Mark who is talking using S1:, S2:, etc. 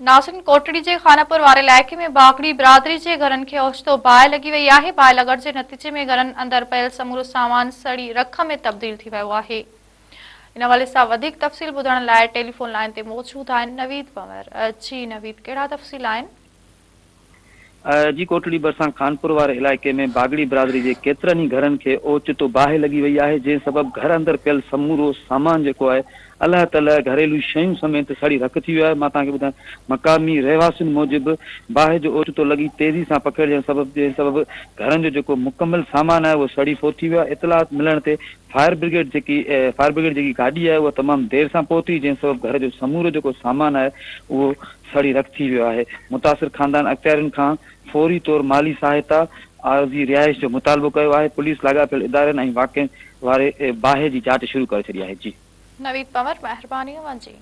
S1: ناظرين ڪوٽڙي جي خانپور واري علائقي ۾ باگڙي برادري جي گهرن کي اوچتو باهه لڳي وئي آهي، باهه لڳڻ جي نتيجي ۾ گهرن اندر پيل سمورو سامان سڙي رک ۾ تبديل ٿي ويو آهي. ان حوالي سان وڌيڪ تفصيل ٻڌائڻ لاء ٽيليفون لائين تي موجود آهن نويد پنور. جي نويد ڪهڙا تفصيل آهن؟
S2: جي ڪوٽڙي ڀرسان خانپور واري علائقي ۾ باگڙي برادري جي ڪيترن ئي گهرن کي اوچتو باهه لڳي وئي آهي جنهن سبب گهر اندر پيل سمورو سامان جيڪو آهي الهه تلهه گهريلو شيون سميت سڙي رک ٿي ويو آهي مان توهان کي ٻڌايان مقامي رهواسين موجب باهه جو اوچتو لڳي تيزي سان پکڙجڻ سبب جنهن سبب گهرن جو جيڪو مڪمل سامان آهي اهو سڙي فوت ٿي ويو آهي اطلاع ملڻ تي فائر برگيڊ جيڪي فائر برگيڊ جيڪي گاڏي آهي اها تمام دير سان پهتي جنهن سبب گهر جو سمورو جيڪو سامان آهي اهو سڙي رک ٿي ويو آهي، متاثر خاندان اختيارين کان فوري طور مالي سهائتا، عارضي رهائش جو مطالبو ڪيو آهي، پوليس لاڳاپيل ادارن ۽ واقعي واري باهه جي جاچ شروع ڪري ڇڏي آهي. جي.
S1: نويد پنور مهرباني اوهان جي.